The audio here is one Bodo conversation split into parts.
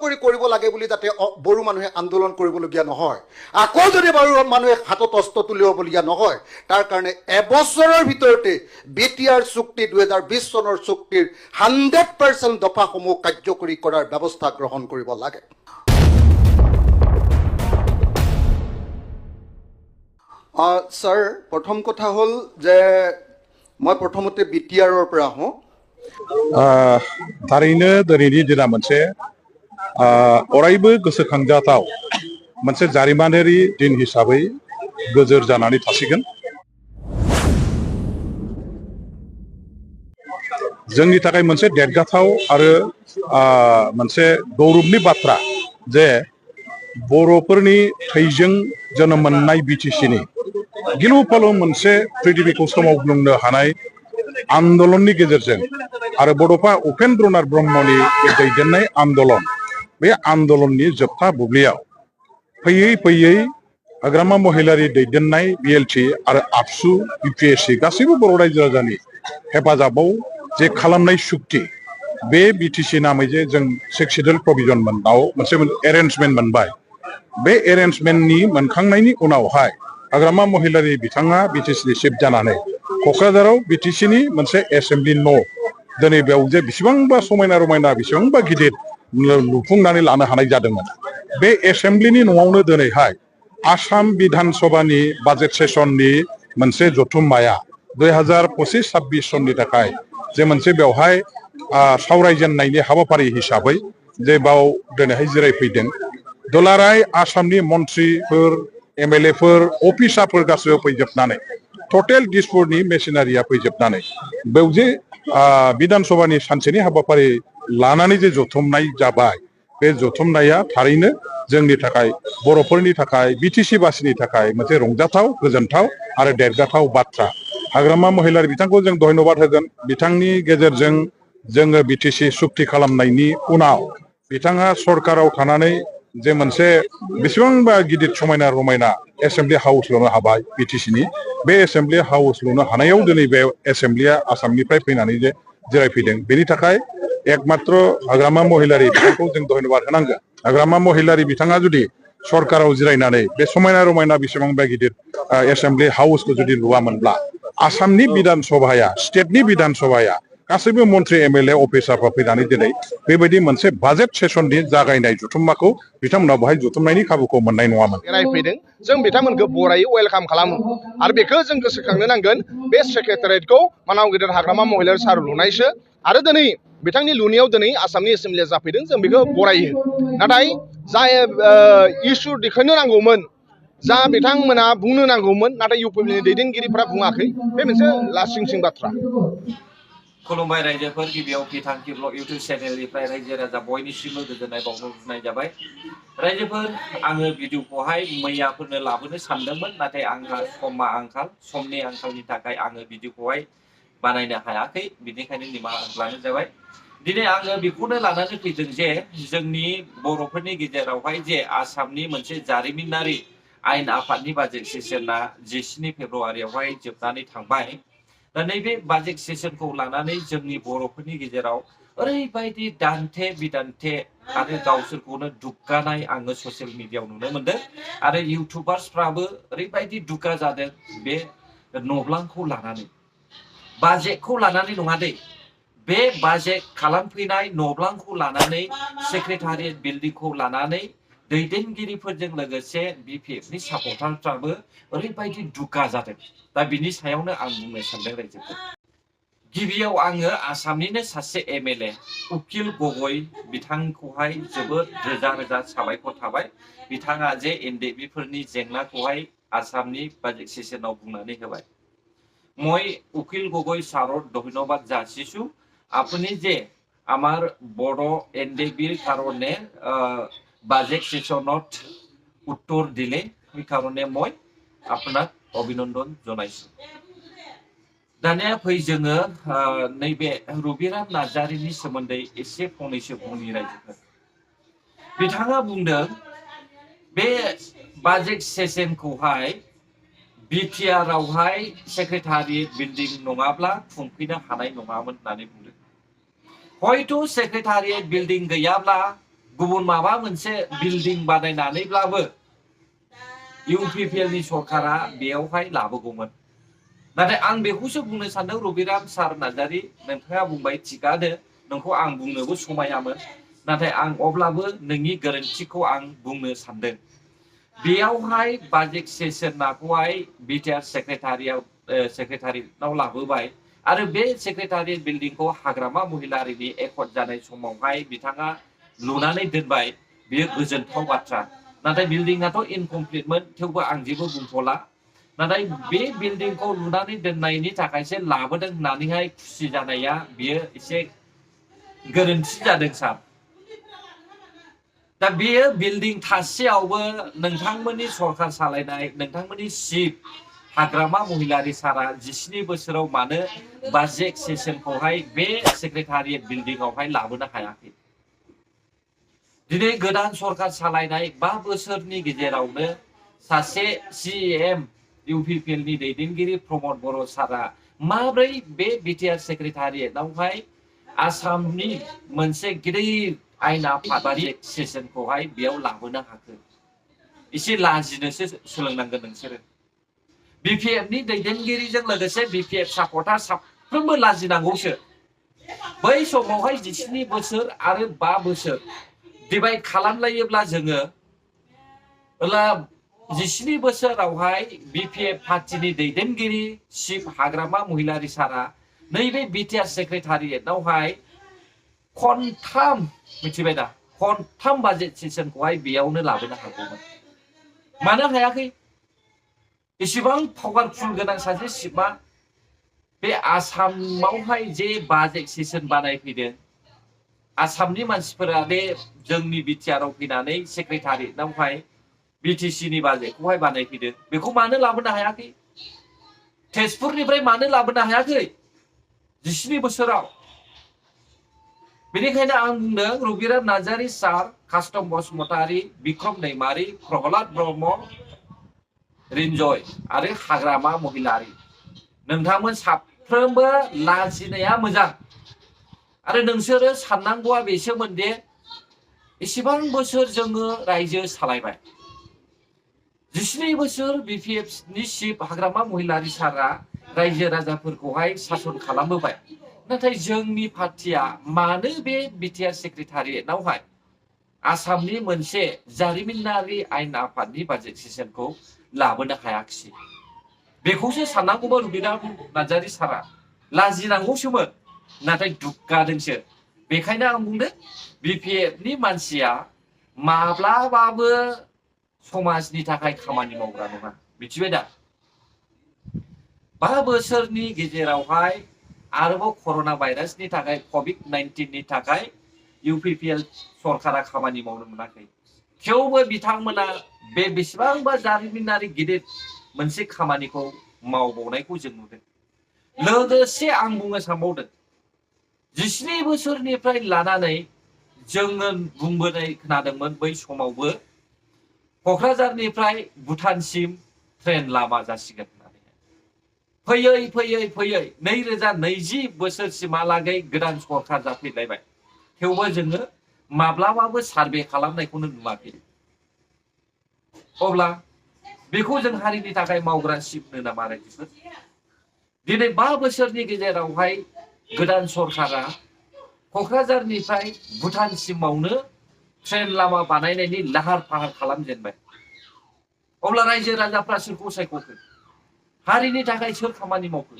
কৰি কৰিব লাগে বুলি যাতে বড়ো মানুহে আন্দোলন কৰিবলগীয়া নহয়, আকৌ যদি বড়ো মানুহে হাতত অস্ত্ৰ তুলিবলগীয়া নহয়, তাৰ কাৰণে এবছৰৰ ভিতৰতে BTR চুক্তি 2020 চনৰ চুক্তিৰ 100% দফাসমূহ কাৰ্যকৰী কৰাৰ ব্যৱস্থা গ্ৰহণ কৰিব লাগে। ছাৰ, প্ৰথম কথা হ'ল যে মই প্ৰথমতে BTRৰ পৰা আহোঁ। थारैनो दिनैनि दिना मोनसे अरायबो गोसोखांजाथाव मोनसे जारिमिनारि दिन हिसाबै गोजोर जानानै थासिगोन। जोंनि थाखाय मोनसे देरगाथाव आरो मोनसे गौरबनि बाथ्रा जे बर'फोरनि थैजों जोनोम मोननाय BTCनि गिलु फालु मोनसे पृथिबीखौ सोमावग्लुंनो हानाय आन्दोलननि गेजेरजों आरो बड'फा उपेन्द्रनाथ ब्रह्मनि दैदेननाय आन्दोलन, बे आन्दोलननि जोबथा बुब्लियाव फैयै फैयै हाग्रामा महिलारि दैदेननाय BLT आरो आबसु BPSC गासैबो बर' रायजो राजानि हेफाजाबाव जे खालामनाय सुक्ति, बे BTC नामै जे जों सेक्सिडुल प्रभिजन मोननाव मोनसे एरेन्जमेन्ट मोनबाय, बे एरेन्जमेन्टनि मोनखांनायनि उनावहाय हाग्रामा महिलारि बिथाङा BTCनि चिफ जानानै क'क्राझाराव BTCनि मोनसे एसेम्बलि न' दिनै बेयाव जे बेसेबांबा समायना रमायना बेसेबांबा गिदिर लुफुंनानै लानो हानाय जादोंमोन। बे एसेम्बलिनि न'आवनो दिनैहाय आसाम बिधान सभानि बाजेट सेसननि मोनसे जथुम्माया 2025-26 सननि थाखाय जे मोनसे बेवहाय सावरायजेननायनि हाबाफारि हिसाबै जे बाव दिनैहाय जिरायफैदों। दुलाराय आसामनि मन्थ्रिफोर, MLAफोर, अफिसारफोर गासैबो फैजोबनानै टटेल दिसपुरनि मेसिनारिया फैजोबनानै बेव जे बिधान सभानि सानसेनि हाबाफारि लानानै जे जथुमनाय जाबाय, बे जथुमनाया थारैनो जोंनि थाखाय बर'फोरनि थाखाय BTC बासिनि थाखाय मोनसे रंजाथाव, गोजोनथाव आरो देरगाथाव बाथ्रा। हाग्रामा महिलारि बिथांखौ जों धन्यबाद होगोन। बिथांनि गेजेरजों जोङो BTC सुक्ति खालामनायनि उनाव बिथाङा सरकाराव थानानै जे मोनसे बेसेबांबा गिदिर समायना रमायना एसेम्बलि हाउस लुनो हाबाय BTCनि, बे एसेम्बलि हाउस लुनो हानायाव दिनै बे एसेम्बलिया आसामनिफ्राय फैनानै जे जिरायफैदों, बेनि थाखाय एकमात्र हाग्रामा महिलारि बिथांखौ जों धन्यबाद होनांगोन। हाग्रामा महिलारि बिथाङा जुदि सरकाराव जिरायनानै बे समायना रमायना बेसेबांबा गिदिर एसेम्बलि हाउसखौ जुदि लुवामोनब्ला आसामनि बिधान सभाया, स्टेटनि बिधान सभाया गासैबो मन्थ्रि MLA अफिसारफ्रा फैनानै दिनै बेबायदि मोनसे बाजेट सेसननि जागायनाय जथुम्माखौ बिथांमोना बेवहाय जथुमनायनि खाबुखौ मोननाय नङामोन। रायफैदों, जों बिथांमोनखौ बरायो, वेलकाम खालामो आरो बेखौ जों गोसोखांनो नांगोन बे सेक्रेटारियेटखौ मानाव गेदेर हाग्रामा महिलारि सार लुनायसो आरो दिनै बिथांनि लुनायाव दिनै आसामनि एसेम्बलिया जाफैदों, जों बेखौ बरायो। नाथाय जाय इस्यु दिखांनो नांगौमोन, जा बिथांमोना बुंनो नांगौमोन, नाथाय UPPनि दैदेनगिरिफ्रा बुङाखै, बे मोनसे लासिंसिं बाथ्रा। खुलुमबाय रायजोफोर, गिबियाव बिथांखि ब्लग इउटुब चेनेलनिफ्राय रायजो राजा बयनिसिमबो गोजोननाय बावहरनाय जाबाय। रायजोफोर, आङो भिडिअखौहाय मैयाफोरनो लाबोनो सानदोंमोन, नाथाय आंहा समनि आंखालनि थाखाय आङो भिडिअखौहाय बानायनो हायाखै, बिनिखायनो निमाहा लानाय जाबाय। दिनै आङो बेखौनो लानानै फैदों जे जोंनि बर'फोरनि गेजेरावहाय जे आसामनि मोनसे जारिमिनारि आयेन आफादनि बाजेट सेसना 17 फेब्रुवारियावहाय जोबनानै थांबाय। दा नैबे बाजेट सेसनखौ लानानै जोंनि बर'फोरनि गेजेराव ओरैबायदि दान्थे बिदान्थे आरो गावसोरखौनो दुग्गानाय आङो ससियेल मिडियायाव नुनो मोनदों आरो इउटुबार्सफ्राबो ओरैबायदि दुग्गा जादों बे नब्लांखौ लानानै। बाजेटखौ लानानै नङा दे, बे बाजेट खालामफैनाय नब्लांखौ लानानै, सेक्रेटारियेट बिल्डिंखौ लानानै दैदेनगिरिफोरजों लोगोसे BPFनि सापर्टारफ्राबो ओरैबायदि दुग्गा जादों। दा बिनि सायावनो आं बुंनो सानदों रायजोफोर। गिबियाव आङो आसामनिनो सासे MLA उकिल गगৈ बिथांखौहाय जोबोद रोजा रोजा साबायखर थाबाय। बिथाङा जे NDBफोरनि जेंनाखौहाय आसामनि बाजेट सेसनाव बुंनानै होबाय। মই উকিল গগৈ ছারক ধন্যবাদ যাচিছো, আপুনি যে আমার বড় NDBৰ কাৰণে বাজেট সেশনত উত্তৰ দিলে, সেই কাৰণে মই আপোনাক অভিনন্দন জনাইছো। दानिया फै जोङो नैबे रबिराम नार्जारिनि सोमोन्दै एसे फंनैसो बुंनि रायजोफोर। बिथाङा बुंदों बे बाजेट सेसनखौहाय BTRआवहाय सेक्रेटारियेट बिल्डिं नङाब्ला खुंफैनो हानाय नङामोन होननानै बुंदों। हयथ' सेक्रेटारियेट बिल्डिं गैयाब्ला गुबुन माबा मोनसे बिल्डिं बानायनानैब्लाबो इउपिपिएल नि सरकारा बेयावहाय लाबोगौमोन नाथाय आं बेखौसो बुंनो सानदों रबिराम सार नार्जारी नोंथाङा बुंबाय थिगानो नोंखौ आं बुंनोबो समायामोन नाथाय आं अब्लाबो नोंनि गोरोन्थिखौ आं बुंनो सानदों बेयावहाय बाजेट सेसनाखौहाय बिटिआर सेक्रेटारिनाव लाबोबाय आरो बे सेक्रेटारियेट बिल्डिंखौ हाग्रामा महिलारिनि एकर्ड जानाय समावहाय बिथाङा लुनानै दोनबाय बेयो गोजोनथाव बाथ्रा नाथाय बिल्डिंआथ' इनकमप्लिटमोन थेवबो आं जेबो बुंथ'ला नाथाय बे बिल्डिंखौ लुनानै दोननायनि थाखायसो लाबोदों होननानैहाय खुसि जानाया बियो एसे गोरोन्थि जादों सार दा बेयो बिल्डिं थासेयावबो नोंथांमोननि सरकार सालायनाय नोंथांमोननि चिफ हाग्रामा महिलारि सारा 17 बोसोराव मानो बाजेट सेसनखौहाय बे सेक्रेटारियेट बिल्डिंआवहाय लाबोनो हायाखै दिनै गोदान सरकार सालायनाय 5 बोसोरनि गेजेरावनो सासे सीएम इउपिपिएल नि दैदेनगिरि प्रमद बर' सारा माब्रै बे बिटिआर सेक्रेटारियेटआवहाय आसामनि मोनसे गिदिर आयेन आफादारि सेसनखौहाय बेयाव लाबोनो हाखो एसे लाजिनोसो सोलोंनांगोन नोंसोरो बिपिएफ नि दैदेनगिरिजों लोगोसे बिपिएफ सापर्टार साफ्रोमबो लाजिनांगौसो बै समावहाय 17 बोसोर आरो 5 बोसोर डिभाइड खालामलायोब्ला जोङो 17 बोसोरावहाय बिपिएफ पार्टीनि दैदेनगिरि चिफ हाग्रामा महिलारि सारा नैबे बिटिआर सेक्रेटारियेटआवहाय खनथाम मिथिबाय दा खनथाम बाजेट सेसनखौहाय बेयावनो लाबोनो हागौमोन मानो हायाखै इसेबां पावारफुल गोनां सासे चिफआ बे आसामावहाय जे बाजेट सेसन बानायफैदों आसामनि मानसिफोरा बे जोंनि बिटिआरआव फैनानै सेक्रेटारियेटआवहाय बिटिसि नि बाजेटखौहाय बानायफैदों बेखौ मानो लाबोनो हायाखै तेजपुरनिफ्राय मानो लाबोनो हायाखै 17 बोसोराव बेनिखायनो आं बुंदों रबिराम नार्जारी सार कास्टम बसुमतारी बिक्रम दैमारी प्रहलाद ब्रह्म रिन्जय आरो हाग्रामा महिलारि नोंथांमोन साफ्रोमबो लाजिनाया मोजां आरो नोंसोरो साननांगौआ बेसोमोन दे एसेबां बोसोर जोङो रायजो सालायबाय 17 बोसोर बिपिएफ नि चिफ हाग्रामा महिलारि सारा रायजो राजाफोरखौहाय सासन खालामबोबाय नाथाय जोंनि पार्टिया मानो बे बिटिआर सेक्रेटारियेटआवहाय आसामनि मोनसे जारिमिनारि आयेन आफादनि बाजेट सेसनखौ लाबोनो हायाखिसै बेखौसो साननांगौमोन रबिराम नार्जारी सारा लाजिनांगौसोमोन नाथाय दुग्गादोंसो बेखायनो आं बुंदों बिपिएफ नि मानसिया माब्लाबाबो समाजनि थाखाय खामानि मावग्रा नङा मिथिबाय दा 5 बोसोरनि गेजेरावहाय आरोबाव कर'ना भाइरासनि थाखाय कभिड-19 नि थाखाय इउपिपिएल सरकारा खामानि मावनो मोनाखै थेवबो बिथांमोना बे बेसेबांबा जारिमिनारि गिदिर मोनसे खामानिखौ मावबावनायखौ जों नुदों लोगोसे आं बुंनो सानबावदों 17 बोसोरनिफ्राय लानानै जोङो बुंबोनाय खोनादोंमोन बै समावबो क'क्राझारनिफ्राय भुटानसिम ट्रेन लामा जासिगोन फैयै फैयै फैयै 2020 बोसोरसिमहालागै गोदान सरकार जाफैलायबाय थेवबो जोङो माब्लाबाबो सार्भे खालामनायखौनो नुवाखै अब्ला बेखौ जों हारिनि थाखाय मावग्रा सिबनो नामा रायजोफोर दिनै 5 बोसोरनि गेजेरावहाय गोदान सरकारा क'क्राझारनिफ्राय भुटानसिमावनो ट्रेन लामा बानायनायनि लाहार फाहार खालामजेनबाय अब्ला रायजो राजाफ्रा सोरखौ सायख'खो हारिनि थाखाय सोर खामानि मावखो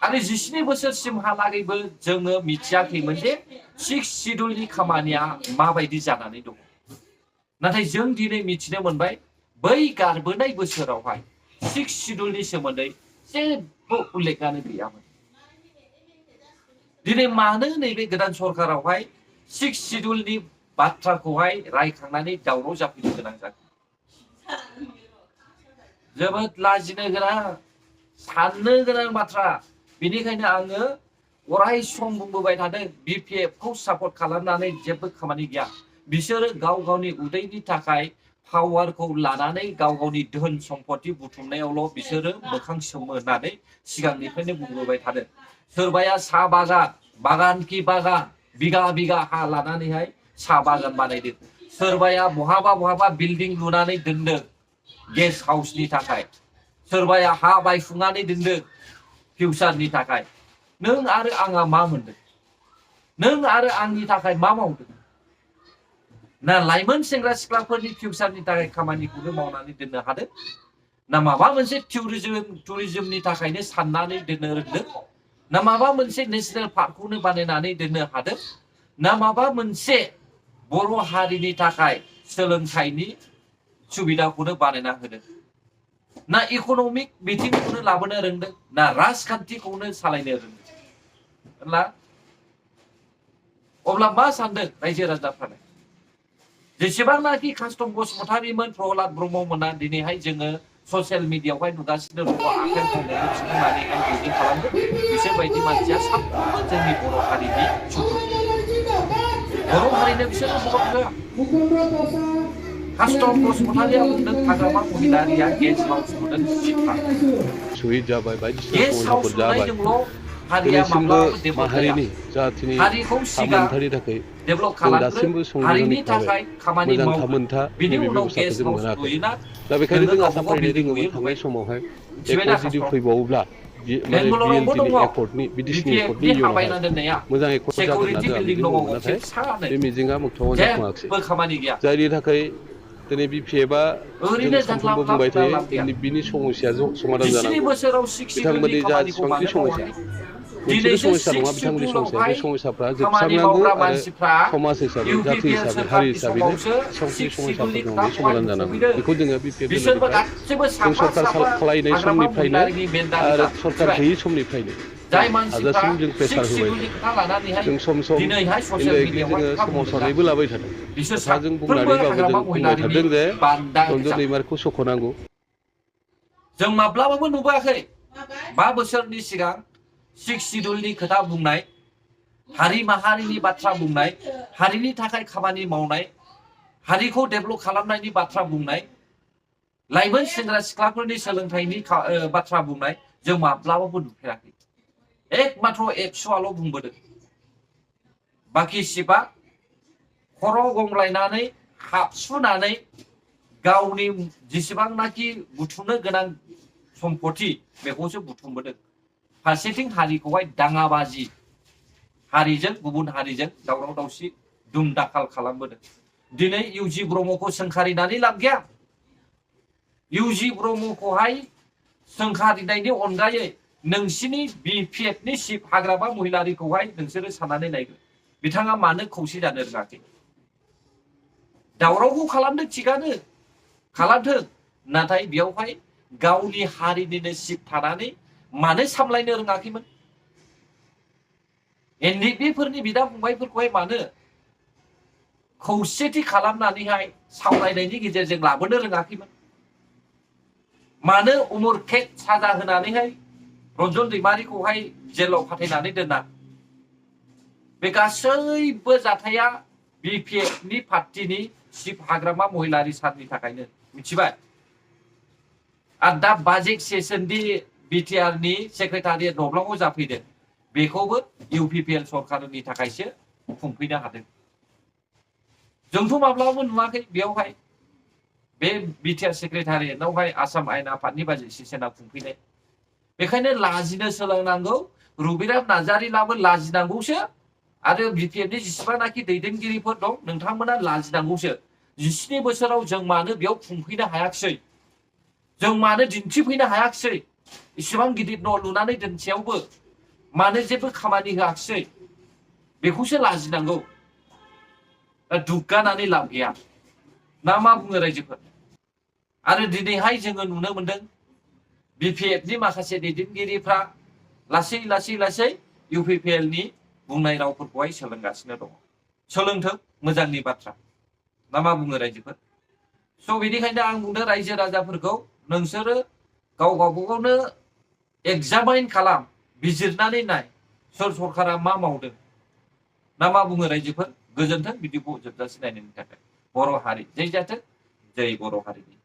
आरो 17 बोसोरसिमहालागैबो जोङो मिथियाखैमोन जे 6 शिड्युलनि खामानिया माबायदि जानानै दङ नाथाय जों दिनै मिथिनो मोनबाय बै गारबोनाय बोसोरावहाय 6 शिड्युलनि सोमोन्दै जेबो उल्लेखानो गैयामोन दिनै मानो नैबे गोदान सरकारावहाय 6 शिड्युलनि बाथ्राखौहाय रायखांनानै दावराव जाफैनो गोनां जादों जोबोद लाजिनो गोनां साननो गोनां बाथ्रा बेनिखायनो आङो अराय सम बुंबोबाय थादों बिपिएफ खौ सापर्ट खालामनानै जेबो खामानि गैया बिसोरो गाव गावनि उदैनि थाखाय पावारखौ लानानै गाव गावनि धोन सम्पति बुथुमनायावल' बिसोरो मोखां सोमो होननानै सिगांनिफ्रायनो बुंबोबाय थादों सोरबाया साहा बागान बागान कि बागान बिगा बिगा हा लानानैहाय साहा बागान बानायदों सोरबाया बहाबा बिल्डिं लुनानै दोनदों गेस्ट हाउसनि थाखाय सोरबाया हा बायफुंनानै दोनदों फिउचारनि थाखाय नों आरो आंहा मा मोनदों नों आरो आंनि थाखाय मा मावदों ना लाइमोन सेंग्रा सिख्लाफोरनि फिउचारनि थाखाय खामानिखौनो मावनानै दोननो हादों ना माबा मोनसे टुरिजमनि थाखायनो साननानै दोननो रोंदों ना माबा मोनसे नेशनेल पार्कखौनो बानायनानै दोननो हादों ना माबा मोनसे बर' हारिनि थाखाय सोलोंथाइनि सुबिदाखौनो बानायना होदों ना इक'नमिक बिथिंखौनो लाबोनो रोंदों ना राजखान्थिखौनो सालायनो रोंदों अब्ला मा सानदों रायजो राजाफ्रालाय जेसेबांनाखि कास्टम बसुमतारीमोन प्रहलाद ब्रह्ममोना दिनैहाय जोङो ससियेल मिडियाआवहाय नुगासिनो दङ आखाइ खमलायनो थिखांनानैहाय बिदि खालामदों बिसोरबायदि मानसिया साफ्रोमबो जोंनि बर' हारिनि सुथुर बर' हारिनो बिसोरो मदद होआ कास्टम बसुमतारीया बुंदों हाग्रामा महिलारिया गेस्ट हाउस लुदों शहीद जाबाय बायदिसिना गेस्ट हाउस समस्याफोर जाबाय लुनायजोंल' हारिया दिनैसिमबो माब्लाबाबो डेभेलप माहारिनि जाया जाथिनि हारिखौ सिगां थामोनथानि थाखाय डेभेलप जों दासिमबो खालामग्रो हारिनि संबिधाननि थाखाय खामानि मोजां मावग्रो थामोनथा बिनि नैबे उनाव बेब'स्थाखौ गेस्ट जों हाउस मोनाखै लुयोना दा बेखायनो नोङो जों आसा गावबा गाव फारिनो बिल्डिं रोङोमोन लुयो थांनाय लुबाय समावहाय मिथिबायना एकर्ड जुदि कास्टम फैबावोब्ला माने बेंगालरावबो बिएनपिनि दङ एकर्डनि बिटिसिनि एकर्डनि बिपिएफनि इयुनावहाय हाबायना दोननाया मोजां एकर्ड जागोन ना सिकिउरिटि जाया बिल्डिं बिदि दङ बुङोमोन गंसे नाथाय फिसानो बे मिजिङा मोगथाङाव जाफुङाखिसै जेबो खामानि गैया जायनि थाखाय दिनै बिपिएफआ जों ओरैनो सानफ्रोमबो जांख्ला बुंबाय बुंना थायो लाब गैया बिनि समस्याया समाधान 20 जानांगौ बोसोराव 6 सिडिउलनि बिथांमोननि जा खामानिखौ जेसेबांखि मानो समस्या मावाखै मोनसेल' दिनैसो समस्या 6 नङा बिथांमोननि समस्या बे सिडिउलावहाय समस्याफ्रा खामानि जोबस्रांनांगौ मावग्रा आरो मानसिफ्रा समाज हिसाबै जाथि इउपिपिएल हिसाबै हारि सोरखारनि हिसाबैनो समावसो जेसेबांखिनि 6 समस्याफोर सिडिउलनि दं बे खोथाखौहाय समाधान जानांगौ बुथुमफैदों बेखौ जोङो बिपिएफ बिसोरबो लेभेलनिफ्राय गासिबो जों साफा सरकार साफा खालायनाय हाग्रामा समनिफ्रायनो महिलारिनि मेन्डार आरो गोजा सरकार मिथिबाय गैयै समनिफ्रायनो जाय मानसिफ्रा हाजासिम जों 6 प्रेसार होबाय सिडिउलनि थादों खोथा लानानैहाय जों सम सम दिनैहाय ससियेल इनडाइरेक्टलि मिडियाआवहाय जोङो खोथा बुंदोंना सोमावसारनायबो लाबाय थादों बिसोर खोथाजों साफ्रोमबो बुंनानैबाबो हाग्रामा जों बुंबाय महिलारिनि थादों जे बान्दा रन्जन गोजा दैमारिखौ सख'नांगौ जों माब्लाबाबो नुबोआखै 5 बोसोरनि सिगां 6 सिडिउलनि खोथा बुंनाय हारि माहारिनि बाथ्रा बुंनाय हारिनि थाखाय खामानि मावनाय हारिखौ डेभेलप खालामनायनि बाथ्रा बुंनाय लाइमोन सेंग्रा सिख्लाफोरनि सोलोंथाइनि बाथ्रा बुंनाय जों माब्लाबाबो नुफेराखै एकमात्र एबसुआल' बुंबोदों बाखि सिबा खर' गंग्लायनानै हाबसुनानै गावनि जेसेबांनाखि बुथुमनो गोनां सम्पति बेखौसो बुथुमबोदों फारसेथिं हारिखौहाय दाङाबाजि हारिजों गुबुन हारिजों दावराव दावसि दुम दाखाल खालामबोदों दिनै इउजि ब्रह्मखौ सोंखारिनानै लाब गैया इउजि ब्रह्मखौहाय सोंखारिनायनि अनगायै नोंसिनि बिपिएफनि चिफ हाग्रामा महिलारिखौहाय नोंसोरो साननानै नायगोन बिथाङा मानो खौसे जानो रोङाखै दावरावखौ खालामदों थिगानो खालामथों नाथाय बेयावहाय गावनि हारिनिनो चिफ थानानै मानो सामलायनो रोङाखैमोन एनडिपिफोरनि बिदा फंबायफोरखौहाय मानो खौसेथि खालामनानैहाय सावरायनायनि गेजेरजों लाबोनो रोङाखैमोन मानो उमुर खेत साजा होनानैहाय रन्जन दैमारिखौहाय जेलाव फाथायनानै दोनना बे गासैबो जाथाया बिपिएफनि पार्टिनि चिफ हाग्रामा महिलारि सारनि थाखायनो मिथिबाय आरो दा बाजेट सेसननि बिटिआरनि सेक्रेटारियेट नब्लाङाव जाफैदों बेखौबो इउपिपिएल सरकारनि थाखायसो खुंफैनो हादों जोंथ' माब्लाबाबो नुवाखै बेयावहाय बे बिटिआर सेक्रेटारियेटआवहाय आसाम आयेन आफादनि बाजेट सेसना खुंफैनाय बेखायनो लाजिनो सोलोंनांगौ रुबिराम नार्जारिलाबो लाजिनांगौसो आरो बिपिएफनि जेसेबांनाखि दैदेनगिरिफोर दं नोंथांमोना लाजिनांगौसो 17 बोसोराव जों मानो बेयाव खुंफैनो हायाखिसै जों मानो दिन्थिफैनो हायाखिसै इसेबां गिदिर न' लुनानै दोनसेयावबो मानो जेबो खामानि होआखिसै बेखौसो लाजिनांगौ दुग्गानानै लाब गैया ना मा बुङो रायजोफोर आरो दिनैहाय जोङो नुनो मोनदों बिपिएफनि माखासे दैदेनगिरिफ्रा लासै इउपिपिएलनि बुंनाय रावफोरखौहाय सोलोंगासिनो दङ सोलोंथों मोजांनि बाथ्रा ना मा बुङो रायजोफोर स' बेनिखायनो आं बुंदों रायजो राजाफोरखौ नोंसोरो गावबागावनो एग्जामाइन खालाम बिजिरनानै नाय सोर सरकारा मा मावदों ना मा बुङो रायजोफोर गोजोन्थों भिडिअखौ जोबजासिम नायनायनि थाखाय बर' हारि जै जाथों जै बर' हारिनि